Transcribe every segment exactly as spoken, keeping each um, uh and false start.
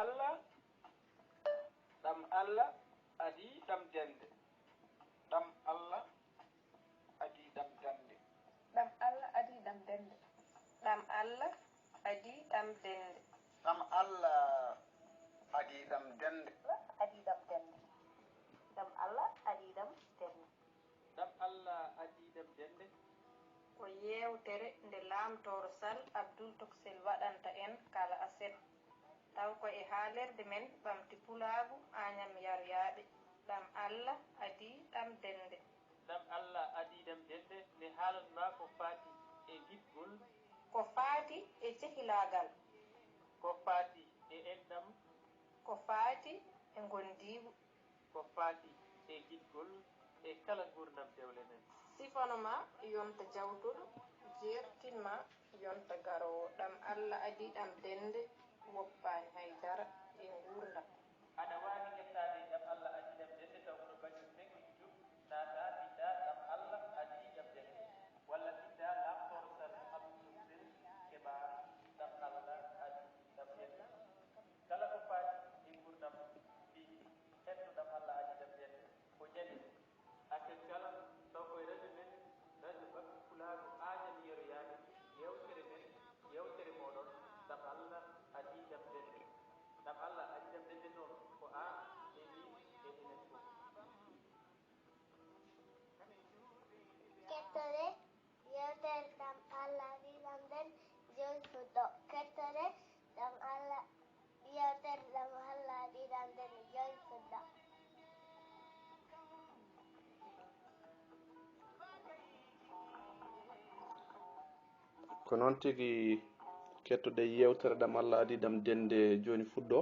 Alla, ɗam Alla adii ɗam dende. Ɗam Alla adii ɗam dende. Ɗam Alla adii ɗam dende. Ɗam Alla adii ɗam dende. Ɗam Alla adii ɗam dende. Adii ɗam dende. Ɗam Alla adii ɗam dende. Ɗam Alla adii ɗam dende. Ko yeewtere nde Laamtooro Sal Abdul Toksel waɗanta en kala aset, taw ko e haalirde men ɓamti pulaagu Añam Yaryaaɓe. Ɗam Alla adii ɗam dende. Ɗam Alla adii ɗam dende, nde haalan maa ko faati e giɗgol. Ko faati e cehilaagal. Ko faati e enɗam. Ko faati e ngondiigu. Ko faati e giɗgol e kala nguurndam dewle men. Sifano ma yonta jawtuɗo, jeertin ma yonta garoowo. Ɗam Alla adii ɗam dende, woppaani hay dara e nguurndam. Aɗa waawi ƴettaade ɗam Alla adii ɗam dende taw kono bañum feŋuji joom naata binda ɗam Alla adii ɗam dende, walla binda Laamtooro Sal Abdul Toksel keɓa ɗam Alla adii ɗam dende. Kala ko faati e nguurndam fii heddo ɗam Alla adii ɗam dende, ko ñande. Aset kala, taw ko e radio men, radio Ɓamti Pulaagu Añam Yeroyaaɓe, yeewtere men, yeewtere mooɗon, ɗam Alla adii ɗam dende. Ɗam Alla adii ɗam dende noon, ko aan e miin e enen fof. Kettore, yeewtere ɗam Alla adii ɗam dende, jooni fuɗɗo. Kettore, ɗam Alla, yeewtere ɗam Alla adii ɗam dende, jooni fuɗɗo. Ko noon tigi, kettoɗen yeewtere ɗam Alla adii ɗam dende, jooni fuɗɗo.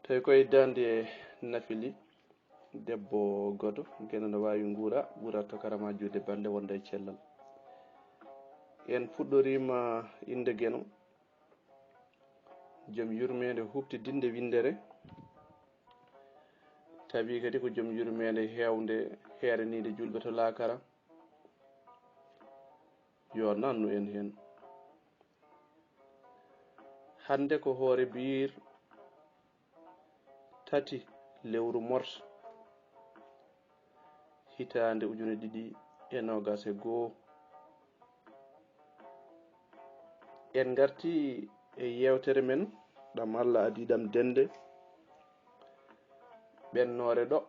Tawi koye daande nafili, debbo gooto, geno no waawi nguura, ɓura to karama juuɗe balɗe wonda e cellal. En puɗɗoriima innde geno, joom yurmeende huuɓtidinde winndere, tawi kadi ko joom yurmeende heewnde, heeraniinde juulɓe to laakara. Yo nannu en heen. Hannde ko hoore biir tati lewru mars, hitaande ujune ɗiɗi e noogaas e goo. En ngarti e yeewtere men, ɗam Alla adii ɗam dende, ɓennoore ɗo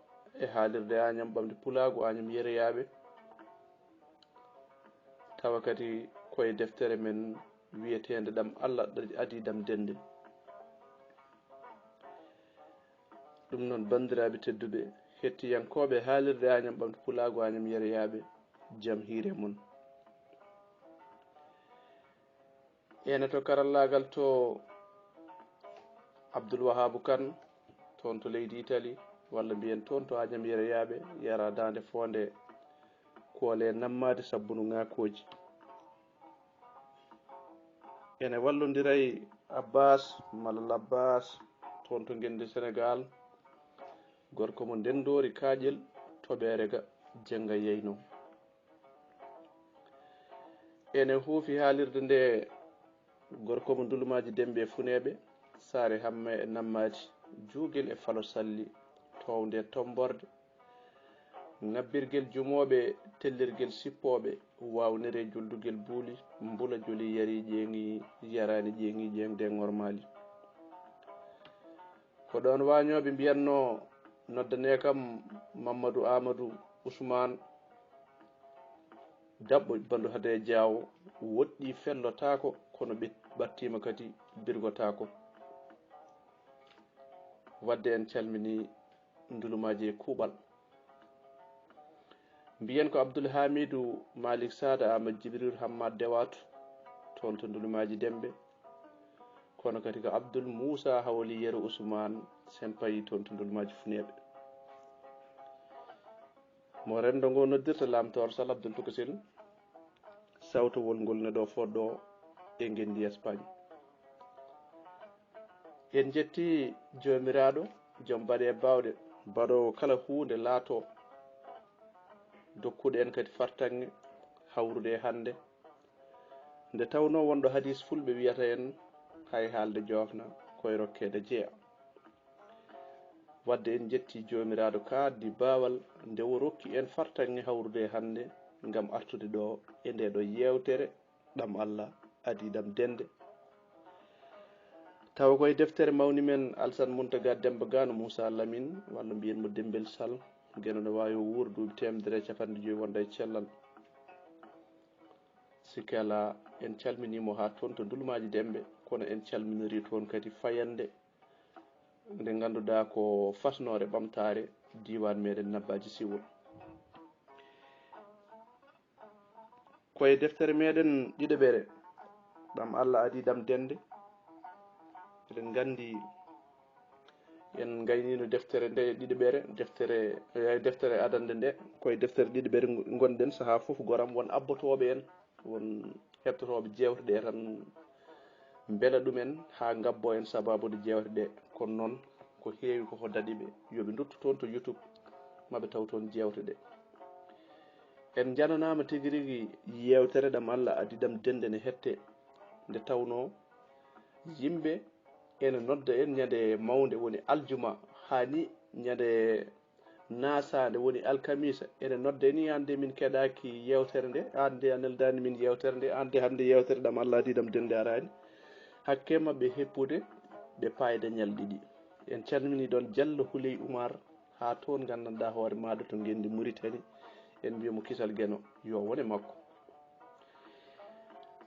e haalirde Añam Ɓamti Pulaagu, Añam Yeroyaaɓe, tawa kadi koye deftere men wiyeteende ɗam Alla adii ɗam dende. Ɗum noon, banndiraaɓe tedduɓe, hettiyankooɓe haalirde Añam Ɓamti Pulaagu, Añam Yeroyaaɓe, jam hiire mon. Ene to karallaagal to Abdul Wahaabu Kan, toon to leydi Itali, walla mbiyen toon to Añam Yeroyaaɓe, yara daande foonde koole nammaade sabbundu ŋaakooji. Ene wallondiray Abbas, Malal Abbas, toon to ngenndi Senegaal, gorko mo ndenndoori kaaƴel, toɓeere ga, jennga yeyno. Ene huufi haalirde nde gorko mo Ndulumaaji Dembe e Funeeɓe, Saare Hamma e Nammaati, Juugel e Falo Salli, townde e Tommborde, ŋabbirgel jumooɓe, tellirgel sippooɓe, waawnere juldugel buuli, mbula joli yari ƴeeŋi, yaraani ƴeeŋi ƴeeŋde ŋormaali. Ko ɗoon waañooɓe mbiyatnoo, noddanee kam Mammadu Aamadu Usmaan, daɓɓo bandu hade jaawo, woɗɗi fellotaako, kono ɓe ɓattiima kadi birgotaako. Wadde en calminii Ndulumaaji e kuuɓal. Mbiyen ko Abdul Hamidu Malik Sada Ahmad Jibril Hammad Dewatu, toon to Ndulumaaji Dembe. Kono kadi ko Abdul Muusa Hawali Yero Usmaan Sen Payi toon to Ndulumaaji Funeeɓe. Mo renndo ngo noddirta Laamtoor Sal Abdul Tukasil, sawtowol ngol ne ɗo fodɗo e ngenndi Espagne. En njetti Joomiraaɗo, jom baɗe e baawɗe, baɗoowo kala huunde laatoo, dokkuɗo en kadi fartaŋŋe hawrude e hannde. Nde tawnoo wonɗo hadiis fulɓe wiyata en, hay haalde joofna, ko koye rokkeede jeya. Wadde en njetti Joomiraaɗo ka addi baawal nde o rokki en fartaŋŋe hawrude e hannde ngam artude ɗo e nde ɗo yeewtere ɗam Allah adii ɗam dende. Tawa koye deftere mawni men Alsan Muntaga Demba Gano Moussa Lamine, walla mbiyen mo Dembel Sall, Geno no waawi o wuur duuɓi teemedere e capanɗe joyi wonda e cellal. Sikke alaa, en calminii mo haa toon to Ndulmaaji Demɓe, kono en calminiri toon kadi fayannde nde ngannduɗaa ko fasnoore ɓamtaare diiwaan meɗen Nabbaaji Siwol. Koye deftere meɗen ɗiɗaɓere, ɗam Allah adii ɗam dende, eɗen nganndi en ngaynino deftere nde ɗiɗaɓere, deftere, eh, deftere adannde nde, koye deftere ɗiɗaɓere ngonɗen sahaa fof, goram won abbotooɓe en, won hettotooɓe jeewte ɗe tan mbela ɗumen haa ngabbo en sababude jeewte ɗe. Kono noon ko heewi koko daɗi ɓe, yo ɓe nduttu toon to YouTube, ma ɓe taw toon jeewte ɗe. En njananaama tigi rigi yeewtere ɗam Allah adii ɗam dende ne hette, nde tawnoo yimɓe ene nodda en ñande mawnde woni aljuma, haa ni ñande naasaande woni alkamiisa, ene nodda en, "Aan de min keɗaaki yeewtere nde, aan de a neldaani min yeewtere nde, aan de hannde yeewtere ɗam Allah adii ɗam dende araani." Hakke maɓɓe heppude, ɓe paayda ñalɗi ɗi. En calminii ɗoon Jallo Huley Umar, haa toon nganndanɗaa hoore maaɗa to ngenndi Muritani, en mbiya mo kisal Geno, yo wone makko.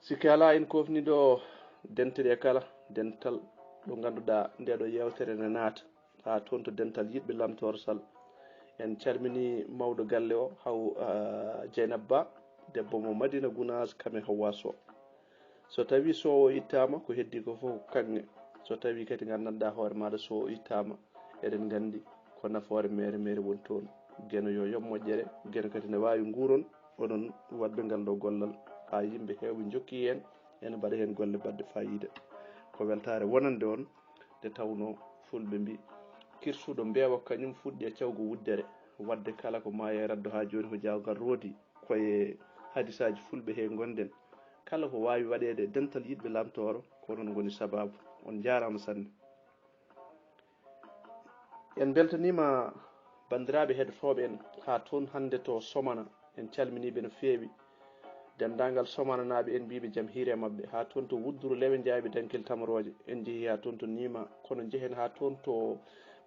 Sikke alaa, en koofni ɗo dental e kala dental ɗo ngannduɗaa nde ɗo yeewtere ne naata, haa toon to dental yiɗɓe Lamtoor Sall. En calminii mawɗo galle o, Haw, ah, Jeynaba Ba, debbo mo Madina Gunaas, Kame Hawwa Sow. So tawii Sow o ittaama, ko heddii ko fof kaŋŋe. So tawii kadi nganndanɗaa hoore maaɗa Sow o ittaama, eɗen nganndi ko nafoore meere meere woni toon. Geno yo yoɓ moƴƴere, Geno kadi ne waawi nguuron, onon waɗɓe ngal ɗo gollal. Haa yimɓe heewɓe njokkii heen, ene mbaɗa heen golle baɗɗe faayiida. Ko weltaare wonande on, nde tawnoo Fulɓe mbii, "Kirsuɗo mbeewa kañum fuɗɗi e cawgo wuddere." Waɗde kala ko maaya e raddo haa jooni ko jaawngal roodi. Koye hadisaaji Fulɓe he ngonɗen. Kala ko waawi waɗeede e dental yiɗɓe Lamtoor, ko onon ngoni sabaabu. On njaaraama sanne. En mbeltaniima banndiraaɓe heɗotooɓe en haa toon hannde to Somana. En calminii ɓe no feewi. Denndaangal Somananaaɓe en mbii ɓe jam hiire maɓɓe. Haa toon to Wudduru Lewe Njaayɓe Dankil Tamarooje. En njehii haa toon to Niima. Kono njehen haa toon to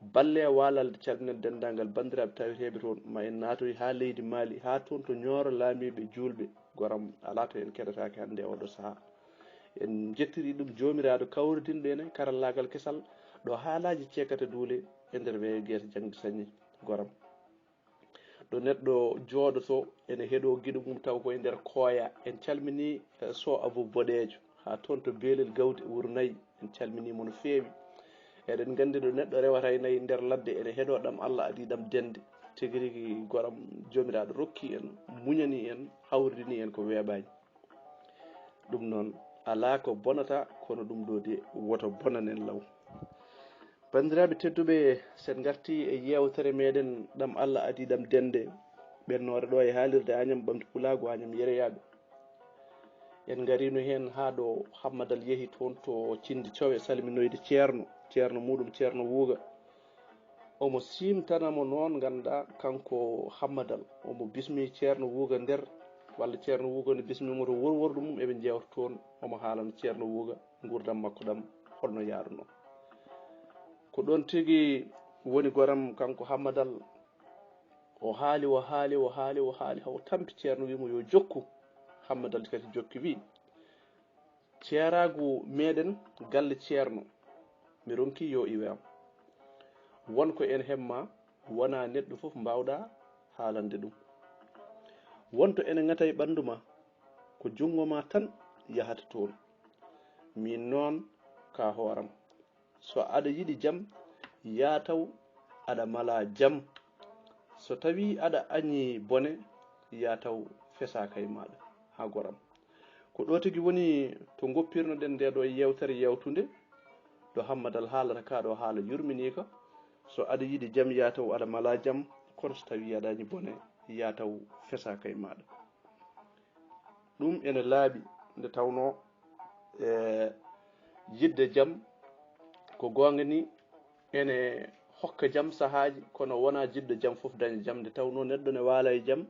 Balle Waalalde, calminen denndaangal banndiraaɓe taweteeɓe toon. Ma en naatoy haa leydi Maali, haa toon to Ñooro laamiiɓe juulɓe. Goram alaa to en keɗataake hannde e oɗo sahaa. En njettirii ɗum Joomiraaɗo kawridinɗo en e karallaagal kesal, ɗo haalaaji ceekata duule e nder weeyo geese jaŋde sañi. Goram. Ɗo neɗɗo jooɗoto ene heɗoo giɗo mum taw ko e nder kooya. En calminii, eh, Sow Abou Boɗeejo, haa toon to Beelel Gawdi Wuro Nayi. En calminii mo no feewi. Eɗen nganndi ɗo neɗɗo rewata e nayi nder ladde ene heɗoo ɗam Allah adii ɗam dende. Tigi rigi goram Joomiraaɗo rokki en, muñani en, hawridini en ko weeɓaani. Ɗum noon, alaa ko bonata, kono ɗum ɗo de woto bonanen law. Banndiraaɓe tedduɓe, so en ngartii e yeewtere meɗen ɗam Allah adii ɗam dende, ɓennoore ɗo e haalirde Añam Ɓamti Pulaagu, Añam Yereyaaɓe. En ngariino heen haa ɗo Hammadal yehi toon to Cinndi Cowe, salminoyde Ceerno, Ceerno muuɗum Ceerno Wuuga. Omo siimtana mo noon, ngannduɗaa, kanko Hammadal, omo bismii Ceerno Wuuga nder, walla Ceerno Wuuga ne bismii mo to worwordu mum, eɓe njeewta toon, omo haalana Ceerno Wuuga nguurndam makko ɗam, holno yaarunoo. Ko ɗoon tigi woni goram kanko Hammadal, o haali, o haali, o haali, o haali, haa o tampi Ceerno, wii mo yo jokku. Hammadal kadi jokki, wii, "Ceeraagu meɗen galle Ceerno, mi ronki yo iwe am. Won ko en hemma, wonaa neɗɗo fof mbaawɗaa haalande ɗum. Won to ene ŋata e ɓanndu ma, ko junngo ma tan yahata toon. Miin noon ka hooram, so aɗa yiɗi jam, yaa taw aɗa mala jam. So tawii aɗa añi bone, yaa taw fesaaka e maaɗa." Haa goram. Ko ɗo tigi woni to ngoppirno-ɗen nde ɗo yeewtere yeewtunde, ɗo Hammadal haalata kaa ɗo haala yurminiika. So aɗa yiɗi jam, yaa taw aɗa mala jam, kono so tawii aɗa añi bone, yaa taw fesaaka e maaɗa. Ɗum ene laaɓi nde tawnoo, e, yiɗde jam Ko goonga ni, ene hokka jam sahaaji, kono wonaa jiɗɗo jam fof daña jam. Nde tawnoo neɗɗo ne waala e jam,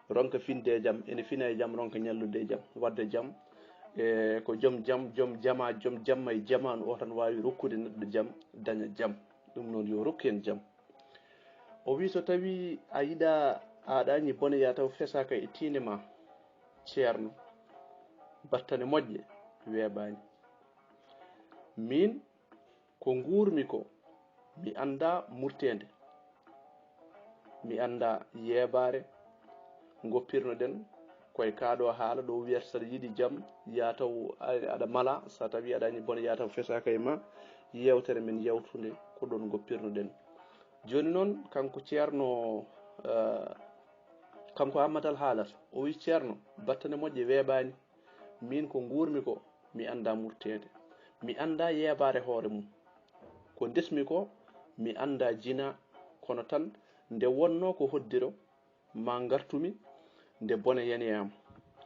ronka finde e jam, ene fina e jam, ronka ñallude e jam, waɗde jam. E ko joom jam, joom jama, joom jamma e jamaanu o tan waawi rokkude neɗɗo jam, daña jam. Ɗum noon, yo rokku en jam. O wi, so tawii a yiɗaa, a dañi bone, yaa taw fesaaka e tiinde ma, ceerno, battane moƴƴe weeɓaani. Miin, ko nguurmi ko, mi anndaa murteende, mi anndaa yeebaare. Ngoppirno-ɗen koye kaa ɗo haala ɗo wiyata, saɗa yiɗi jam, yaa taw a-, aɗa mala, so tawii aɗa dañi bone, yaa taw fesaaka e ma, yeewtere men yawtunde ko ɗoon ngoppirno-ɗen. Jooni noon, kanko ceerno, eh, kanko Hammadal haalata, o wi, ceerno, battane moƴƴe weeɓaani. Miin, ko nguurmi ko, mi anndaa murteende, mi anndaa yeebaare hoore mum. Ko ndesmi ko, mi anndaa jinaa, kono tan nde wonnoo ko hoddiro, maa ngartumi, nde bone yani e am.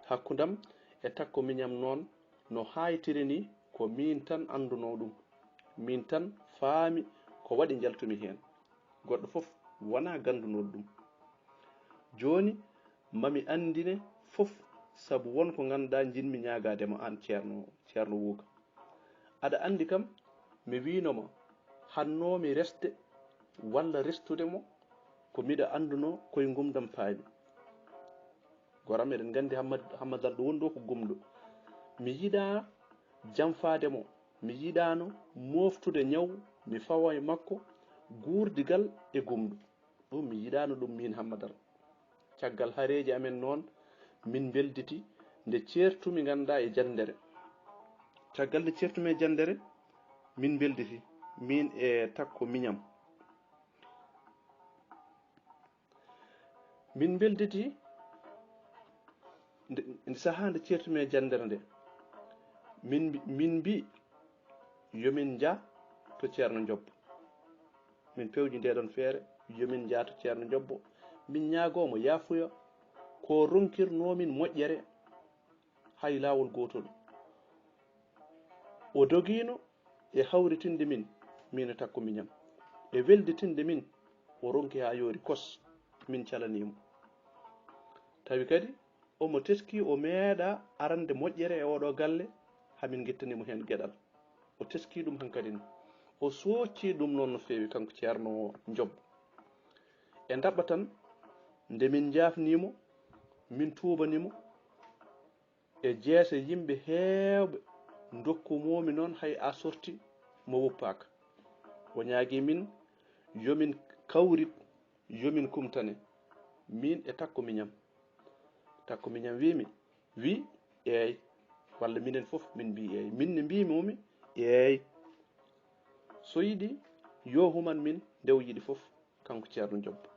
Hakkundam e takko miñam noon, no haaytiri ni, ko miin tan anndunoo ɗum. Miin tan faami ko waɗi njaltumi heen. Goɗɗo fof wonaa ganndunooɗo ɗum. Jooni, ma mi anndine fof, sabu won ko ngannduɗaa njiɗmi ñaagaade ma aan ceerno, ceerno Wuuka. Aɗa anndi kam, mi wiino ma, hannoo mi resde walla restude mo, ko miɗa anndunoo koye ngumdam paami. Goram, eɗen nganndi Hammad-, Hammadal ɗo woni ɗo ko gumɗo. Mi yiɗaa janfaade mo, mi yiɗaano mooftude ñaw, mi fawa e makko guurdigal e gumɗo. Ɗum mi yiɗaano ɗum miin Hammadal. Caggal hareeji amen noon, min mbelditi nde ceertumi ngannduɗaa e janndere. Caggal nde ceertumi e janndere, min mbelditi, miin e takko miñam. Min mbelditi nde, nde sahaa nde ceertumi e janndere nde. Min mbi-, min mbii, yo min njah to Ceerno Njobbo. Min pewji ndee ɗoon feere, yo min njah to Ceerno Njobbo. Min ñaagoo mo yaafuya ko ronkirnoo min moƴƴere, hay laawol gootol. O dogiino e hawritinde min, miin e takko miñam, e welditinde min, o ronki haa yoori kos, min calanii mo. Tawi kadi, omo teskii o meeɗaa arande moƴƴere e ooɗoo galle, haa min ngettani mo heen geɗal. O teskii ɗum hankadi ne. O sooccii ɗum noon no feewi, kanko Ceerno Njobbo. E ndaɓɓa tan, nde min njaafnii mo, min tuubanii mo, e jeese yimɓe heewɓe ndokkumoomi noon, hay a sorti mo woppaaka. O ñaagii min yo min kawrit, yo min kumtane, miin e takko miñam. Takko miñam wii mi, wii, eey, walla minen fof min mbii eey. Min ne mbii momi, eey. So yiɗi, yo human min nde o yiɗi fof, kanko Ceerno Njobbo.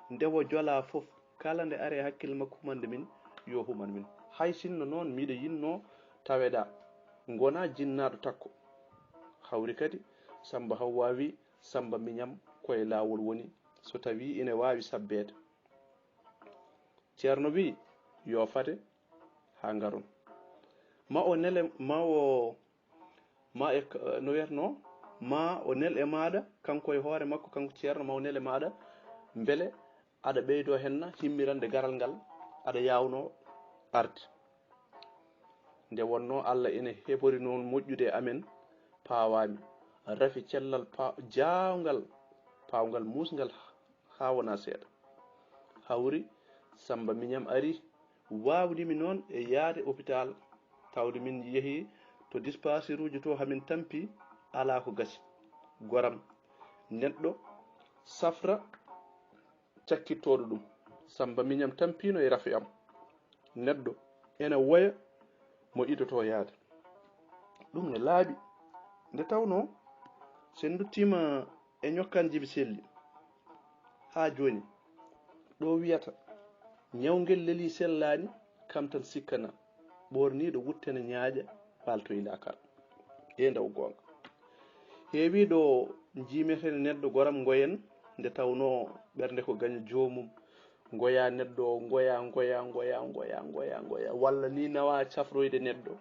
Nde o jolaa fof, kala nde ari e hakkille makko humande min, yo human min. Hay sinno noon miɗo yinnoo taweɗaa, ngonaa jinnaaɗo takko. Hawri kadi, Samba Hawwa wii, Samba miñam ko e laawol woni, so tawii ine waawi sabbeede. Ceerno wii, yo fate haa ngaron. Ma o nele, ma o, ma e, no wiyatnoo, ma o nel e maaɗa, kanko e hoore makko, kanko Ceerno, ma o nel e maaɗa, mbele aɗa ɓeydoo henna himmirande garal ngal, aɗa yaawnoo arde. Nde wonnoo Allah ene hebori noon moƴƴude e amen, paawaami, rafi cellal pa-, jaawngal, paawngal muusngal haa wonaa seeɗa. Hawri Samba miñam ari, waawdimi noon e yahde opitaal, tawde min yehii to dispasiruuji to, haa min tampi, alaa ko gasi. Goram, neɗɗo safra cakkittooɗo ɗum. Samba miñam tampiino e rafi am. Neɗɗo ena woya mo idotoo yahde. Ɗum ne laaɓi. Nde tawnoo, so en nduttiima e ñokkaan Jibi Selli, haa jooni, ɗo wiyata, ñawngel lelii sellaani, kam tan sikkana, ɓoorniiɗo wutte ne ñaaƴa, waaltoyi laakara. E ndaw goonga. Heewii ɗo njiimeten neɗɗo goram ngoyen, nde tawnoo ɓernde ko gaño joomum, ngoya neɗɗo o, ngoya, ngoya, ngoya, walla ni nawa cafroyde neɗɗo,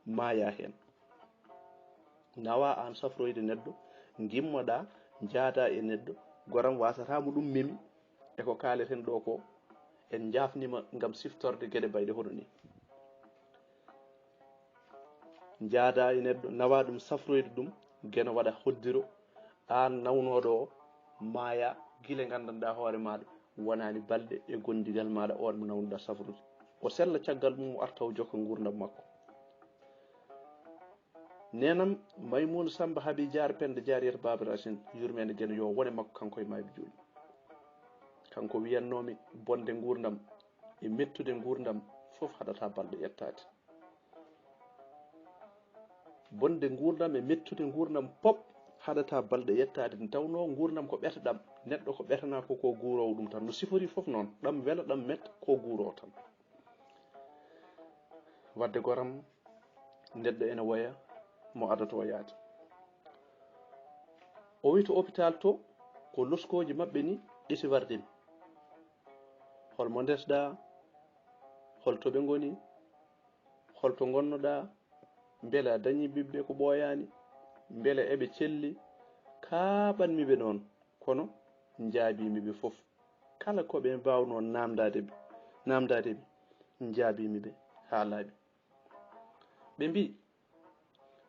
maaya heen. Nawa aan safroyde neɗɗo, ngimmoɗaa, njaadaa e neɗɗo, goram wasata mo ɗum memi, e ko kaaleten ɗo ko, en njaafnima ngam siftorde geɗe bayɗe hono ni. Njaadaa e neɗɗo, nawa ɗum safroyde ɗum, geno waɗa hoddiro, aan nawnooɗo o, maaya gila nganndanɗaa hoore maaɗa, wonaani balɗe e gondigal maaɗa oon mo nawnuɗaa safrude. O sella caggal mum, o arta o jokka nguurndam makko. Neenam Maymuuna Sammba Habi Jaar Pennda Jaar Yero Baaba Racine, yurmeende geno yo wone makko kanko e maayɓe juulɓe. Kanko wiyannoomi bonde nguurndam e mettude nguurndam fof haɗata balɗe yettaade. Bonde nguurndam e mettude nguurndam pop haɗata balɗe yettaade. Nde tawnoo nguurndam ko ɓeteɗam, neɗɗo ko ɓetanaa ko ko guuroowo ɗum tan. No sifori fof noon, ɗam wela ɗam metta ko guuroo tan. Wadde goram, neɗɗo ene woya mo adata o yaade. O wi to hôpital to, ko loskooji maɓɓe ni ɗi siwardin. Hol mo ndesɗaa? Hol to ɓe ngoni? Hol to ngonnoɗaa? Mbele a dañii ɓiɓɓe ko ɓooyaani? Mbele eɓe celli? Kaaɓanmi ɓe noon, kono njaabiimi ɓe fof. Kala ko ɓe mbaawnoo naamndaade ɓe, naamndaade mi, njaabiimi ɓe haa laaɓi. Ɓe mbii,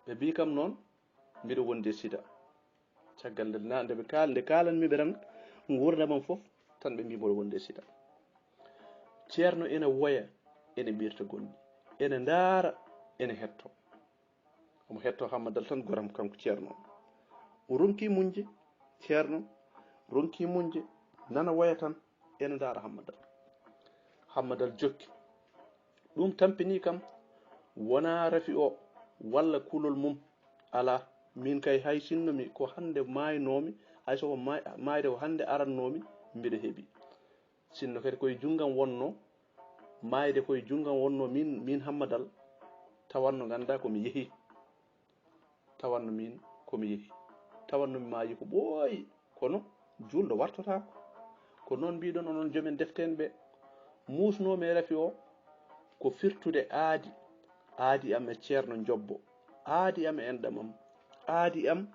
ɓe mbii kam noon, mbiɗo wondi e sida. Caggal nde na-, nde ɓe kaal-, nde kaalanmi ɓe tan, nguurndam am fof, tan ɓe mbii mboɗo wondi e sida. Ceerno ene woya, ene ɓirta gonɗi, ene ndaara, ene hetto. Omo hetto Hammadal tan, goram kanko Ceerno. O ronki muñde, Ceerno ronki muñde, nana woya tan, ene ndaara Hammadal. Hammadal jokki. Ɗum tampini kam, wonaa rafi o walla kulol mum, alaa. Miin kay, hay sinno mi ko hannde maaynoomi, hay so ko maay-, maayde ko hannde arannoomi, mbiɗa heɓi. Sinno kadi koye junngam wonnoo, maayde koye junngam wonnoo, miin, miin Hammadal, tawanno nganndaa ko mi yehi. Tawanno miin ko mi yehi. Tawanno mi maayi ko ɓooyi, kono juulɗo wartotaako. Ko noon mbiɗon onon joomen defte en ɓe. Muusnoomi e rafi o, ko firtude aadi, aadi am e Ceerno Njobbo, aadi am e enɗam am, aadi am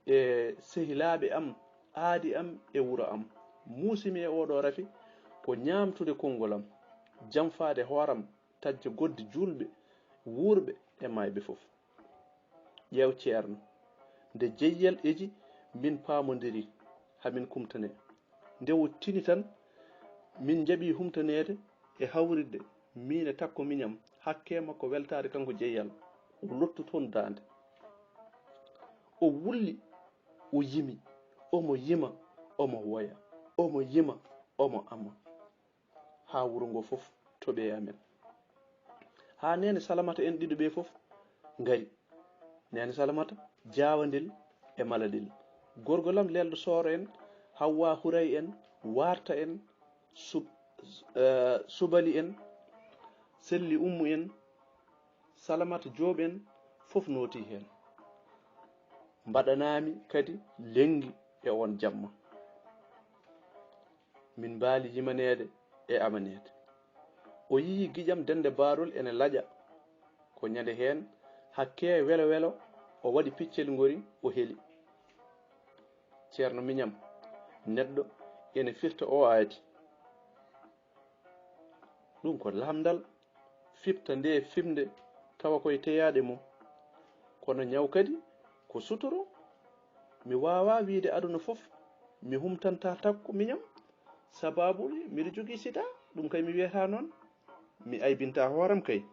e sehilaaɓe am, aadi am e wuro am. Muusimi e oɗo rafi ko ñaamtude konngol am, jamfaade hooram, tajja goddi juulɓe, wuurɓe e maayɓe fof. Ƴeew Ceerno, nde jeyyal eji min paamondirii, haa min kumtanee. Nde o tini tan, min njaɓi humtaneede e hawritde, miin e takko miñam, hakke makko weltaade kanko jeyyal, o lottu toon daande. O wulli, o yimi, omo yima, omo woya, omo yima, omo ama. Haa wuro ngoo fof toɓi e amen. Haa neene Salamata en ɗiɗo ɓee fof ngari. Neene Salamata, Jaawandil e Maladil. Gorgol am Lelɗo Sooro en, Hawwa Huray en, Waarta en, Sub-, eh, Subali en, Selli Ummu en, Salamata Joob en, fof nootii heen. Mbaɗanaami kadi lenngi e oon jamma. Min mbaali yimaneede e amaneede. O yiyi giƴam Dennde Baarol ene laƴa. Ko ñande heen, hakke welo welo, o waɗi piccel ngori, o heli. Ceerno miñam, neɗɗo ene firta o aadi. Ɗum ko lamndal, fiɓta nde fiɓnde, tawa koye teyaaɗe mum. Kono ñaw kadi ko sutoro. Mi waawaa wiyde aduna fof mi humtantaa takko miñam, sabaabu miɗo jogii sida, ɗum kay mi wiyata noon. Mi aybintaa hooram kay.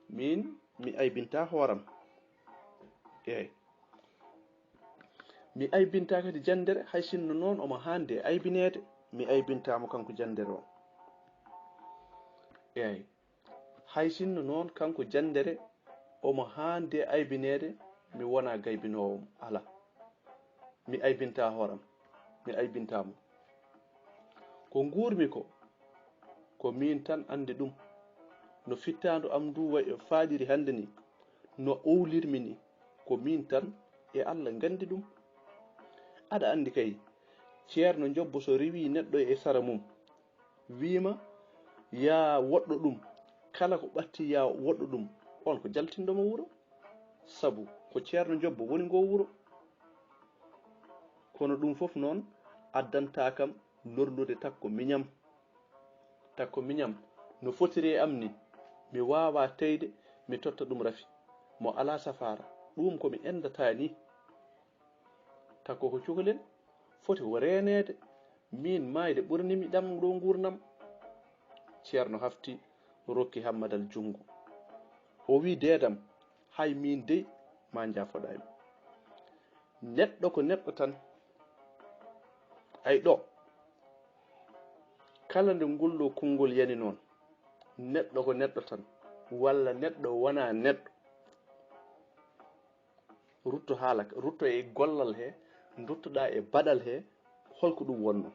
Miin, mi aybintaa hooram. Eey. Mi aybintaa kadi janndere, hay sinno noon omo haandi e aybineede, mi aybintaa mo kanko janndere o. Eey. Hay sinno noon kanko janndere omo haandi e aybineede, mi wonaa gaybinoowo mo, alaa. Mi aybintaa hooram, mi aybintaa mo. Ko nguurmi ko, ko miin tan anndi ɗum. No fittaandu am ndu wa-, faaɗiri hannde ni, no owlirmi ni, ko miin tan e Alla nganndi ɗum. Aɗa anndi kay, Ceerno Njobbo so riiwii neɗɗo e sara mum, wiima yaa woɗɗo ɗum, kala ko ɓatti yaa woɗɗo ɗum, oon ko jaltinɗo mo wuro. Sabu Ko Ceerno Jobbo woni ngoo wuro. Kono ɗum fof noon addantaa kam lorlude takko miñam. Takko miñam no fotiri e am ni, mi waawaa teyde, mi totta ɗum rafi. Mo alaa safaara, ɗum ko mi enndataa ni. Takko ko cukalel, foti ko reeneede. Miin maayde ɓurni mi ɗam ɗo nguurndam. Ceerno hafti, rokki Hammadal junngo. O wii, deedam, hay miin dey maa njaafoɗaa mi. Neɗɗo ko neɗɗo tan. Ay ɗo, kala nde ngol ɗo konngol yani noon, neɗɗo ko neɗɗo tan, walla neɗɗo wonaa neɗɗo. Rutto haala, rutto e gollal he, nduttoɗaa e baɗal he, holko ɗum wonno?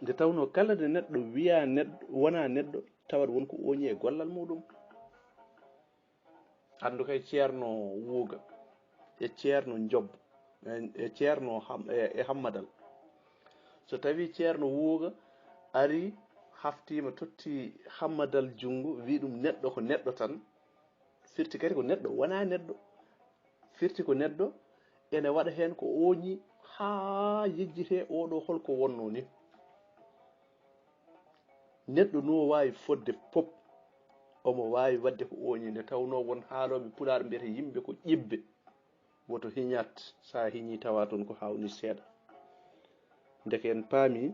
Nde tawnoo kala nde neɗɗo wiyaa neɗɗo, wonaa neɗɗo, tawat won ko ooñi e gollal muuɗum. Anndu kay Ceerno Wuuga e Ceerno Njob e, e Ceerno Ham-, e, e Hammadal. So tawii Ceerno Wuuga arii, haftiima, totti Hammadal junngo, wii ɗum neɗɗo ko neɗɗo tan, firti kadi ko neɗɗo wonaa neɗɗo. Firti ko neɗɗo ene waɗa heen ko ooñi haa yejjitee oo ɗo holko wonnoo ni. Neɗɗo no waawi fodde fof, omo waawi waɗde ko ooñi, nde tawnoo won haalooɓe Pulaar mbiyata yimɓe ko ƴibbe. Woto hiñaat, so a hiñii tawa toon ko haawnii seeɗa. Ndeke en paami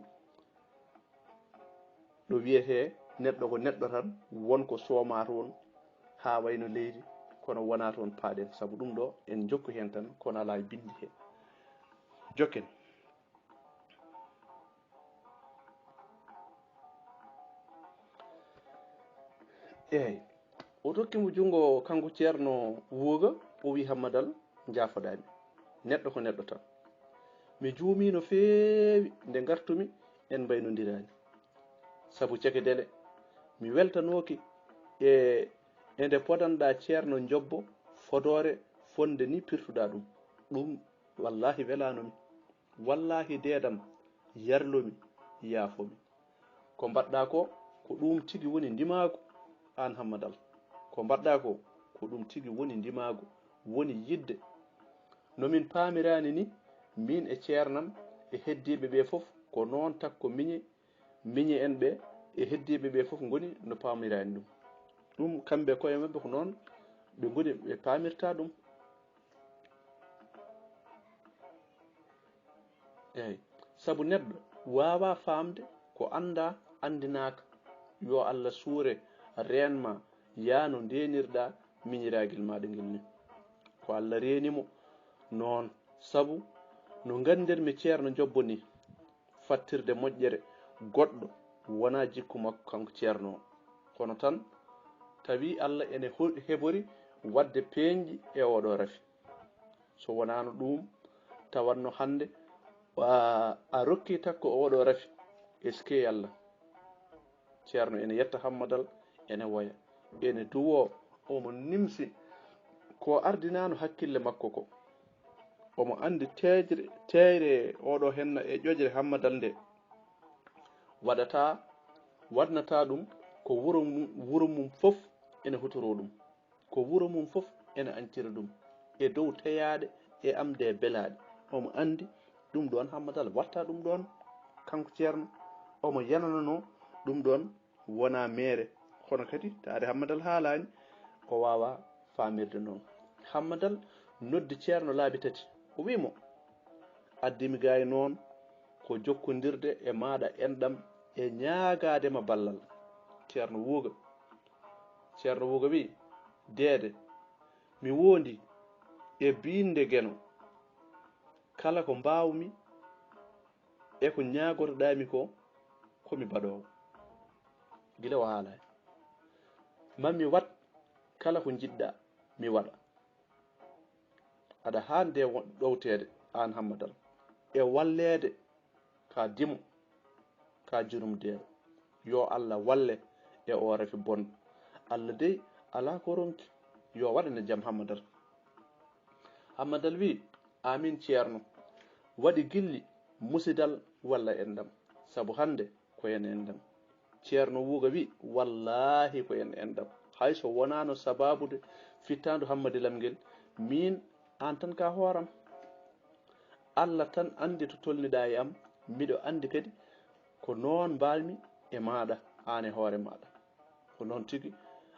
ɗo wiyetee neɗɗo ko neɗɗo tan, won ko soomaa toon haa wayno leydi, kono wonaa toon paaɗen, sabu ɗum ɗo en njokku heen tan, kono alaa e binndi heen. Jokken. Eey, o tokki mo junngo, kanko Ceerno Wuuga, o wii, Hammadal, njaafoɗaa mi. Neɗɗo ko neɗɗo tan. Mi juumii no feewi nde ngartumi, en mbaynondiraani. Sabu cekdele, mi weltanooki e, e nde podanɗaa Ceerno Njobbo fodoore fonde ni pirtuɗaa ɗum. Ɗum wallaahi welaano mi. Wallaahi deedam, yarlo mi, yaafo mi. Ko mbaɗɗaa ko, ko ɗum tigi woni ndimaagu, aan Hammadal. Ko mbaɗɗaa ko, ko ɗum tigi woni ndimaagu, woni yiɗde. No min paamirani ni, miin e ceernam e heddiiɓe ɓe fof, ko noon takko miñe, miñe en ɓe e heddiiɓe ɓe fof ngoni no paamirani ɗum. Ɗum kamɓe koye maɓɓe ko noon ɓe ngoni ɓe paamirta ɗum. Eey, sabu neɗɗo waawaa faamde ko anndaa, anndinaaka. Yo Allah suure reen ma, yaa no ndeenirɗaa miñiraagel maaɗa ngel ni. Ko Allah reeni mo noon, sabu no nganndir-mi Ceerno Njobbo ni, fattirde moƴƴere goɗɗo wonaa jikku makko kanko Ceerno o. Kono tan, tawi Allah ene ho-, hebori waɗde peeñɗi e oo ɗoo rafi. So wonaano ɗum, tawanno hannde a, a rokki takko oo ɗoo rafi. Eskey Allah. Ceerno ene yetta Hammadal, ene woya, ene duwoo, omo nimsi ko ardinaano hakkille makko ko. Omo anndi teejre, teeyre oo ɗoo henna e ƴoƴre Hammadal nde. Waɗata, waɗnata ɗum ko wuro mum, wuro mum fof ene hutoroo ɗum. Ko wuro mum fof ene añtira ɗum e dow teyaaɗe e am nde belaaɗe. Omo anndi ɗum ɗoon Hammadal watta ɗum ɗoon, kanko Ceerno. Omo yanananoo ɗum ɗoon wonaa meere. Kono kadi taade Hammadal haalaani, o waawaa faamirde noon. Hammadal noddi Ceerno laabi tati. O wii mo, addi mi gaay noon ko jokkondirde e maaɗa enɗam e ñaagaade ma ballal. Ceerno Wuuga. Ceerno Wuuga wii, deede, mi wondi e binnde Geno. Kala ko mbaawmi e ko ñaagotoɗaami ko, ko mi baɗoowo. Gila o haalaani. Ma mi waɗ kala ko njiɗɗaa mi waɗa. Aɗa haandi e wo-, ɗowteede, aan Hammadal, e walleede ka dimo, ka jurumdeero. Yo Allah walle e oo rafi bonɗo. Allah dey alaa ko ronki. Yo waɗane jam Hammadal. Hammadal wii, amin Ceerno. Waɗi gilli musidal walla enɗam. Sabu hannde ko en enɗam. Ceerno Wuuga wii, wallaahi ko en enɗam. Hay so wonaano sabaabude fittaandu Hammadi Lam ngel, miin Aan tan ka hooram. Allah tan anndi to tolniɗaa e am, miɗo anndi kadi ko noon mbaawmi e maaɗa, aan e hoore maaɗa. Ko noon tigi,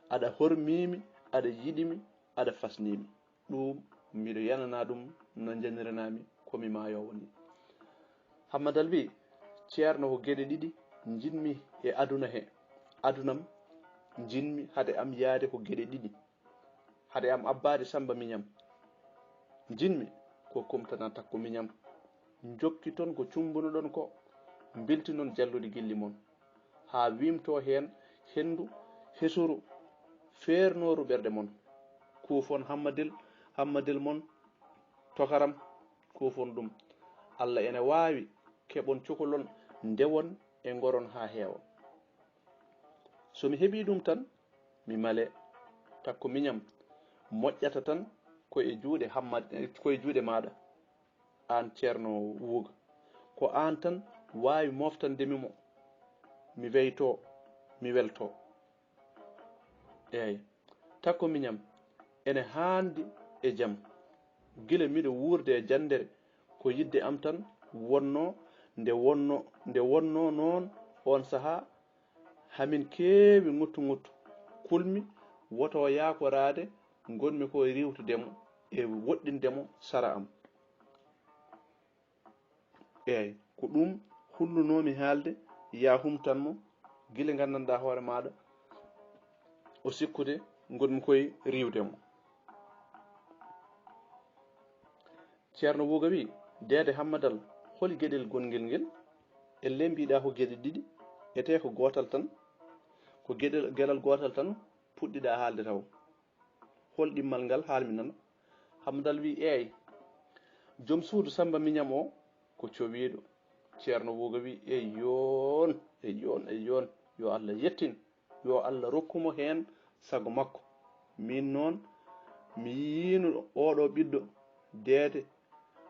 aɗa hormiimi, aɗa yiɗimi, aɗa fasniimi. Ɗum miɗo yanana ɗum no njaniranaami ko mi maayoowo ni. Hammadal wi, Ceerno, ko geɗe ɗiɗi njiɗmi e aduna he. Adunam njiɗmi hade am yaade ko geɗe ɗiɗi. Hade am abbaade Samba Miñam. Njiɗmi ko kumtana Takko Miñam. Njokki toon ko cumbunoɗon ko, mbiltinon jalluɗi gilli mon. Haa wiimto heen henndu hesuru feernooru ɓerɗe mon. Kuufon Hammadil, Hammadil mon tokaram, kuufon ɗum. Allah ene waawi keɓon cukalon ndewon e ngoron haa heewa. So mi heɓii ɗum tan, mi male. Takko Miñam moƴƴata tan ko e juuɗe Hammad, ko e juuɗe maaɗa, aan Ceerno Wuuga. Ko aan tan waawi mooftande mi mo. Mi weyto, mi welto. Eey, Takko Miñam ene haandi e jam. Gila miɗo wuurde e janndere, ko yiɗde am tan wonnoo, nde wonno, nde wonnoo noon oon sahaa, hamin keewi ŋuttu-ŋuttu. Kulmi woto yaakoraade, ngonmi ko e riiwtude mo e woɗɗinde mo sara am. Eey, ko ɗum hullunoomi haalde, yaa humtan mo, gila nganndanɗaa hoore maaɗa, o sikkude ngonmi koye riiwde mo. Ceerno Wuuga wi, Deede Hammadal, holi geɗel gongel ngel? Ellee mbiɗaa ko geɗe ɗiɗi, etee ko gootal tan, ko geɗel, geɗal gootal tan puɗɗiɗaa haalde taw. Hol ɗimmal ngal haalmi nana? Hamdal wi, Eey, joom suudu Samba Miñam o ko cowiiɗo. Ceerno Wuuga wi, Eey yoon, eey yoon, eey yoon, yo Allah yettin, yo Allah rokku mo heen sago makko. Miin noon, mi yiyiino oɗo ɓiɗɗo, deede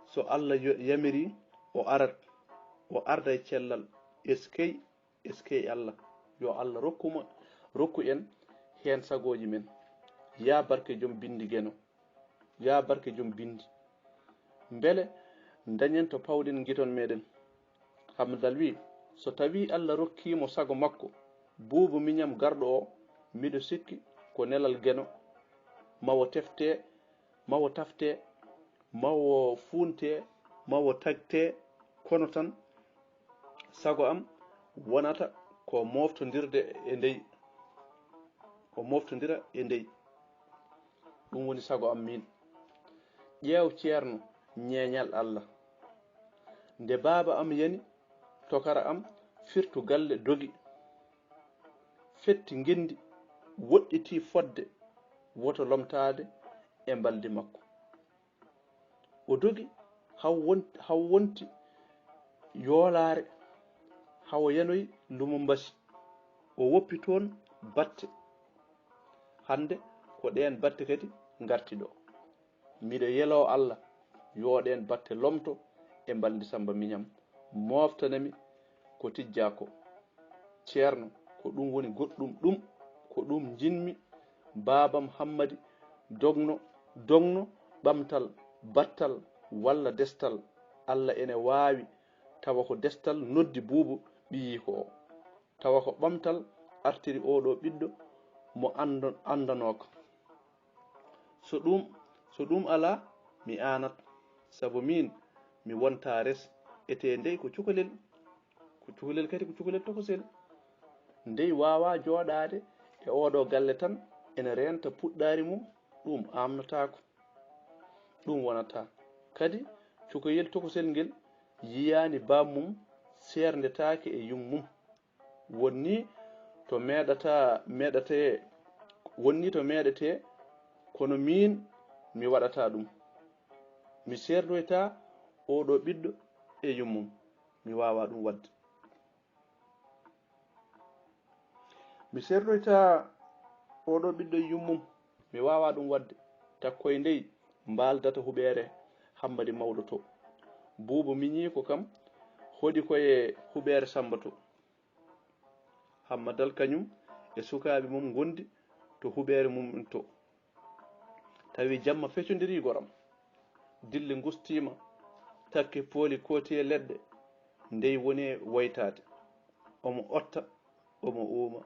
so Allah yo-, yamiri, o arat, o arda e cellal. Eskey, eskey Allah, yo Allah rokku mo, rokku en heen sagooji men. Yaa barke joom binndi Geno, yaa barke joom binndi. Mbele ndañen to pawɗen ngiton meɗen. Hamdal wi, So tawii Allah rokkii mo sago makko, Buubu Miñam garɗo o, miɗo sikki ko nelal Geno, mawo tefte, mawo tafte, mawo fuunte, mawo tagte, kono tan sago am wonata ko moftondirde e ndey, o moftondira e ndey. Ɗum woni sago am miin. Ƴeew, Ceerno, ñeeñal Allah. Nde baaba am yani, tokara am firtu galle dogi, fetti ngenndi, woɗɗiti fodde woto lomtaade e mbaldi makko. O dogi haw won-, haw wonti yoolaare, haw o yanoyi Lumumbasi. O woppi toon batte. Hannde ko ɗeen batte kadi ngarti ɗo. Miɗo yeloo Allah, yo ɗeen batte lomto e mbaldi Samba Miñam, mooftanami ko tijjaa ko. Ceerno, ko ɗum woni goɗɗum ɗum, ko ɗum njiɗmi. Baabam Hammadi dogno, dogno ɓamtal, battal walla destal. Allah ene waawi tawa ko destal noddi Buubu ɓiyiiko o. Tawa ko ɓamtal artiri oɗo ɓiɗɗo mo anndo-, anndanooka. So ɗum, so ɗum alaa, mi aanat, sabu miin mi wontaa res, etee ndey ko cukalel, ko cukalel kadi ko cukalel tokosel. Ndey waawaa jooɗaade e oɗo galle tan ene reenta puɗɗaari mum, ɗum aamnotaako. Ɗum wonataa. Kadi cukalel tokosel ngel yiyaani baam mum, seerndetaake e yummum. Wonnii to meeɗata, meeɗatee, wonnii to meeɗetee, kono miin mi waɗataa ɗum. Mi seerdoytaa oɗo ɓiɗɗo e yummum. Mi waawaa ɗum waɗde. Mi seerdoytaa oɗo ɓiɗɗo e yummum. Mi waawaa ɗum waɗde. Takkoy ndey mbaaldata huɓeere Hammadi mawɗo to. Buubu miñiiko kam hoɗi ko e huɓeere Sammba to. Hammadal kañum e sukaaɓe mum ngondi to huɓeere mum to. Tawi jamma fecondirii goram. Dille ngustiima, takke pooli kooti e leɗɗe, ndey woni e woytaade. Omo otta, omo uuma,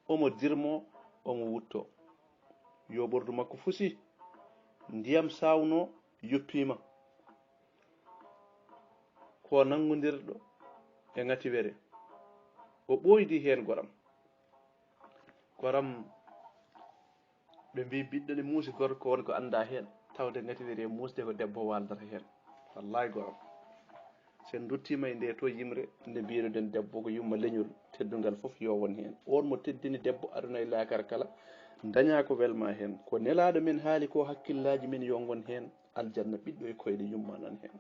omo dirmoo, omo wuttoo. Yooɓordu makko fusii, ndiyam saawnoo, yoppiima. Ko nanngondirɗo e ŋatiwere. O ɓooydi heen goram. Goram, ɓe mbii ɓiɗɗo ne muusi gorko won ko anndaa heen, tawde ŋatiwere e muusde ko debbo waaldata heen. Wallaahi goram. So en nduttiima e ndee to yimre, nde mbiiruɗen debbo ko yumma leñol, teddungal fof yo won heen. Oon mo teddini debbo aduna e laakara kala, dañaa ko welmaa heen. Ko nelaaɗo men haali ko hakkillaaji men yo ngon heen, aljanna ɓiɗɗo e koyɗe yumma nan heen.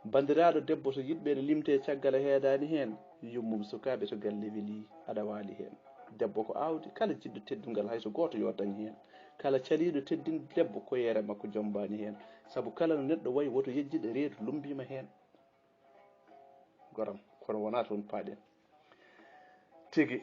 Banndiraaɗo debbo, so yiɗɓe ne limtee caggal a heedaani heen, yummum sukaaɓe to galle welii, aɗa waali heen. Debbo ko aawdi, kala jiɗɗo teddungal hay so gooto yo dañ heen. Kala caliiɗo teddinde debbo ko yeere makko jommbaani heen. Sabu kala no neɗɗo wayi woto yejjit reedu lummbiima heen. Goram, kono wonaa toon paaɗen. Tigi.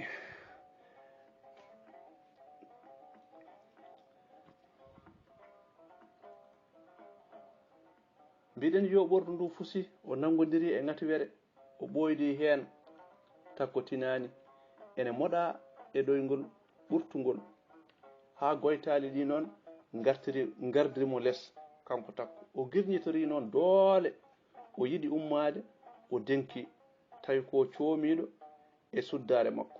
Mbiɗen yooɓordu ndu fusi, o nanngondirii e ŋatiwere, o ɓooydi heen, takko tinaani, ene moɗa e ɗoyngol ɓurtungol, haa goytaali ɗi noon ngartiri, ngardiri mo les, kanko takko. O girñitorii noon doole, o yiɗi ummaade, o denki, tawi ko coomiiɗo e suddaare makko.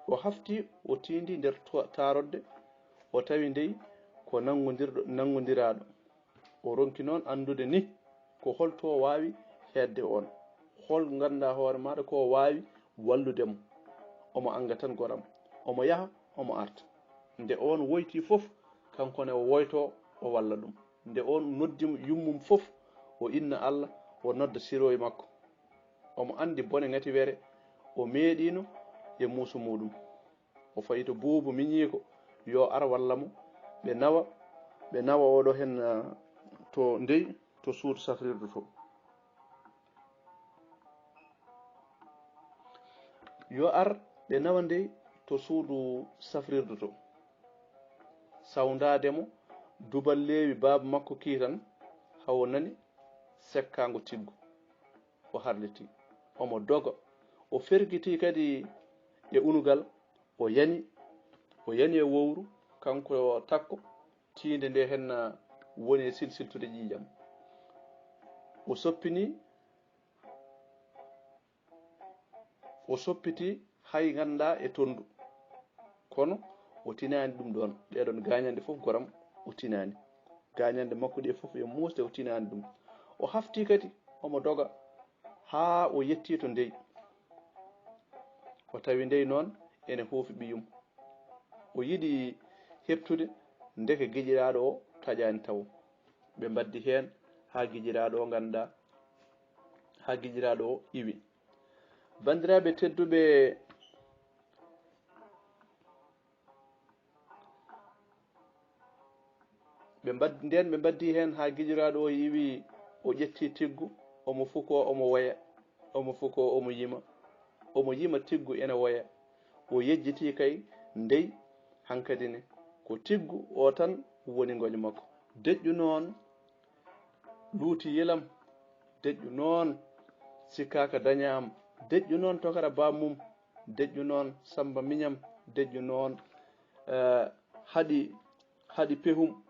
O hafti, o tiindi nder to-, taarodde, o tawi ndey ko nanngondirɗo, nanngondiraaɗo. O ronki noon anndude ni ko hol to waawi heedde oon. Hol nganndaa hoore maaɗa ko waawi wallude mo. Omo annga tan goram. Omo yaha, omo arta. Nde oon woyti fof, kanko ne o woyto, o walla ɗum. Nde oon noddi yummum fof, o inna Allah, o nodda sirooy makko. Omo anndi bone ŋatiwere, o meeɗiino e muusu muuɗum. O fayi to buubu miñiiko, yo ar walla mo, ɓe nawa, ɓe nawa oɗo heen, ah, to ndey, to suudu safrirdu to. Yo ar, ɓe nawa ndey to suudu safrirdu to. Sawndaade mo, duballeewi baaba makko kii tan, hawo nani sekkaango tiggu. O harlitii. Omo doga. O fergitii kadi e unugal. O yani. O yani e wowru. Kanko takko. Tiinde nde henna woni e silsiltude ƴiiƴam. O soppinii. O soppitii hay nganndaa e tonndu. Kono o tinaani ɗum ɗoon. Ɗee ɗoon gaañanɗe fof goram o tinaani. Gaañanɗe makko ɗee fof e muusde o tinaani ɗum. O haftii kadi omo doga haa o yettii to ndey. O tawi ndey noon ene huufi ɓiyum. O yiɗi heɓtude, ndeke giƴiraaɗo o taƴaani tawo. Ɓe mbaddi heen haa giƴiraaɗo o nganndaa, haa giƴiraaɗo o iwi. Banndiraaɓe tedduɓe, ɓe mbad-, ndeen ɓe mbaddi heen haa giƴiraaɗo o iwi, o ƴetti tiggu, omo fukoo, omo woya, omo fukoo, omo yima, omo yima tiggu ene woya. O yejjitii kay ndey hankadi ne, ko tiggu o tan woni ngoƴ makko. Deƴƴu noon luuti yilam, deƴƴu noon sikkaaka daña am, deƴƴu noon tokara baam mum, deƴƴu noon samba miñam, deƴƴu noon, eh, haɗi, haɗi pehum,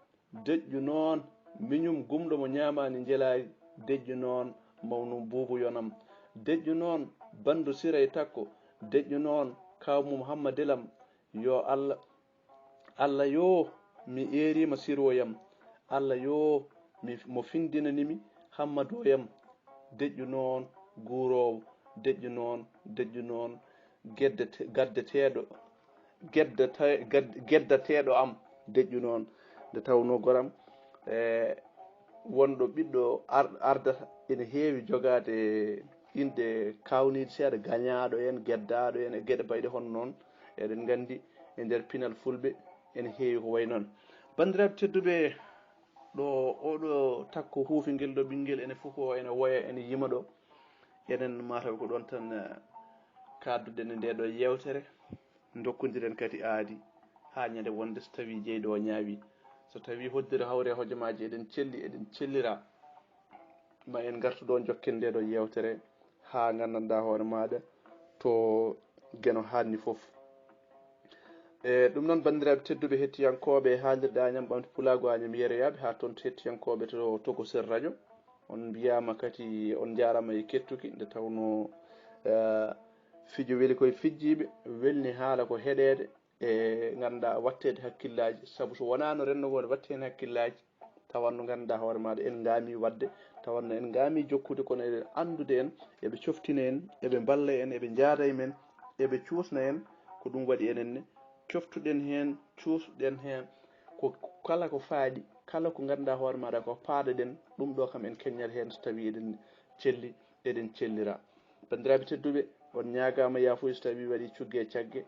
deƴƴu noon miñum gumɗo mo ñaamaani njelaari, deƴƴu noon mawnum buubu yonam, deƴƴu noon banndo siray takko, deƴƴu noon kaaw mum hamma delam, yo Allah, Allah yo mi eeriima sirooyam, Allah yo mi, mo findinanimi hammadooyam, deƴƴu noon guuroowo, deƴƴu noon, deƴƴu noon geddete-, gaddeteeɗo, geddete-, gad-, geddateeɗo am, deƴƴu noon. Nde tawnoo goram, e, wonɗo ɓiɗɗo ar-, ardata ene heewi jogaade inɗe kaawniiɗe seeɗa, gañaaɗo en, geddaaɗo en, e geɗe bayɗe hono noon. Eɗen nganndi e nder pinal fulɓe ene heewi ko wayi noon. Banndiraaɓe tedduɓe, ɗo oɗo takko huufi ngel ɗo ɓinngel ene fuko, ene woya, ene yima ɗo. Enen mataw ko ɗoon tan, eh, kadduɗen e nde ɗo yeewtere. Ndokkondiren kadi aadi haa ñande wonde so tawii jeyɗo o ñaawi. So tawii hoddire hawre hojomaaji eɗen celli, eɗen cellira, ma en ngartu ɗo njokken nde ɗo yewtere haa nganndanɗaa hoore maaɗa to Geno haanni fof. E ɗum noon, banndiraaɓe tedduɓe, hettiyankooɓe haalirde Añam Ɓamtu Pulaagu, Añam Yeroyaaɓe, haa toon to hettiyankooɓe to Togo Sel Radio, on mbiyaama kadi, on njaaraama e kettuki, nde tawnoo, eh, fijo weli koye fijjiiɓe, welni haala ko heɗeede, e nganndaa watteede hakkillaaji, sabu so wonaa no renndo ngoo ne watti heen hakkillaaji, tawanno nganndaa hoore maaɗa en ngaami waɗde, tawanno en ngaami jokkude, kono eɗen anndude en, eɓe coftina en, eɓe mballa en, eɓe njaada e men, eɓe cuusna en, ko ɗum waɗi enen ne coftuɗen heen, cuusɗen heen, ko kala ko faaɗi, kala ko nganndaa hoore maaɗa ko paaɗaɗen, ɗum ɗo kam en keññat heen so tawii eɗen celli, eɗen cellira. Banndiraaɓe tedduɓe, on ñaagaama yaafuya so tawii waɗii cugge e cagge,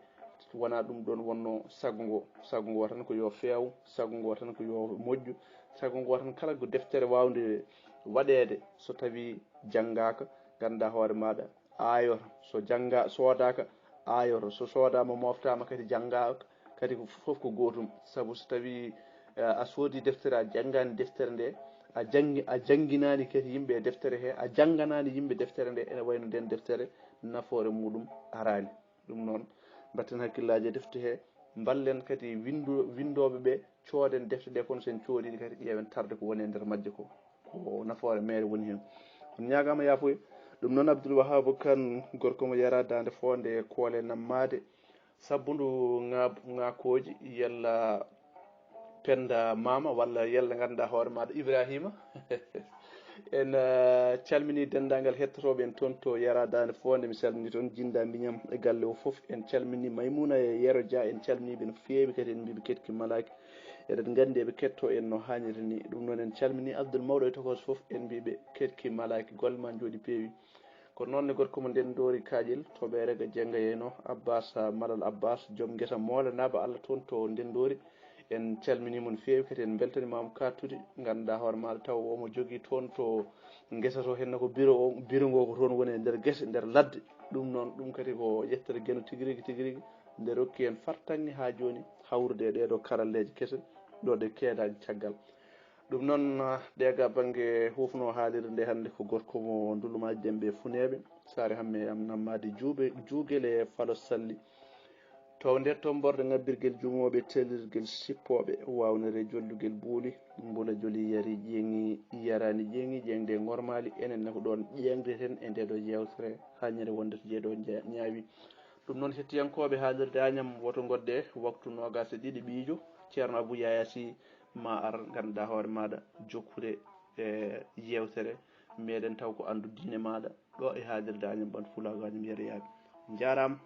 wonaa ɗum ɗoon wonnoo sago ngo. Sago ngo tan ko yo feew, sago ngo tan ko yo moƴƴu, sago ngo tan kala ko deftere waawnde waɗeede so tawii janngaaka, nganndaa hoore maaɗa aayoto. So jannga-, soodaaka, aayoto. So soodaama, mooftaama kadi janngaaka, kadi ko fof ko gootum. Sabu so tawii, eh, a soodii deftere, a janngaani deftere nde, a janngi-, a jannginaani kadi yimɓe e deftere he, a jannganaani yimɓe deftere nde, ene wayno nden deftere nafoore muɗum araani. Ɗum noon, mbatten hakkillaaji e defte he, mballen kadi winndu-, winndooɓe ɓe, cooden defte ɗe, kono so en coodii ɗe kadi ƴeewen tarde ko woni e nder majje ko, ko nafoore meere woni heen. On ñaagaama yaafuya. Ɗum noon, Abdoul Wahab Kane, gorko mo yaraa daande foonde e koole nammaade, sabbundu ŋaab-, ŋaakooji, yalla Penda Mama, walla yalla ngannduɗaa hoore maaɗa Ibrahima. En, eh, calminii denndaangal hettotooɓe en toon to Yara Daande Foonde. Mi salminii toon Jinnda Mbiñam e galle o fof. En calminii Maymuna e Yero Dia, en calminii ɓe no feewi kadi, en mbii ɓe keɗki malaaki. Eɗen nganndi eɓe keɗtoo en no haaniri ni. Ɗum noon en calminii Abdoul Mawɗo e Tokos fof, en mbii ɓe keɗki malaaki. Golle maa njooɗii peewi. Ko noon ne gorko mo Ndenndoori Kaaƴel to Ɓeere ga Jennga yeyno, Abbas, ah, Malal Abbas, joom ngesa moolanaaɓe Allah toon to Ndenndoori. En calminii mo no feewi, kadi en mbeltaniima mo kaɗtude. Ngannduɗaa hoore maaɗa taw omo jogii toon to ngesa to, henna ko biro o, biro ngo ko toon woni e nder gese, nder ladde. Ɗum noon, ɗum kadi ko yettere Geno tigi rigi, tigi rigi. Nde rokki en fartaŋŋe haa jooni hawrude e ɗee ɗoo karalleeje kese, ɗo ɗe keedaani caggal. Ɗum noon, ah, ɗe ga bannge huufnoo haalirde nde hannde ko gorko mo Ndulumaaji Demɓe e Funeeɓe, Saare Hamme e am Nammaade Juube, Juugel e Falo Salli. To nder tommborde ŋabbirgel jumooɓe, teelirgel sippooɓe, waawnere jollugel buuli, mbula joli yari ƴeeŋi, yaraani ƴeeŋi, ƴeeŋde ŋormaali, enen ne ko ɗoon ƴeeŋdeten e ndee ɗoo yeewtere, haa ñande wonde to jeeɗo ña-, ñaawi. Ɗum noon, hettiyankooɓe haalirde Añam, woto ngodde waktu noogaas e ɗiɗi ɓiijo, Ceerno Abuu Yaayaa Sih, ma ar ngannduɗaa hoore maaɗa jokkude e yeewtere meɗen taw ko anndu diine maaɗa ɗo e haalirde Añam Ɓamtu Pulaagu Añam Yeroyaaɓe. Njaaraama.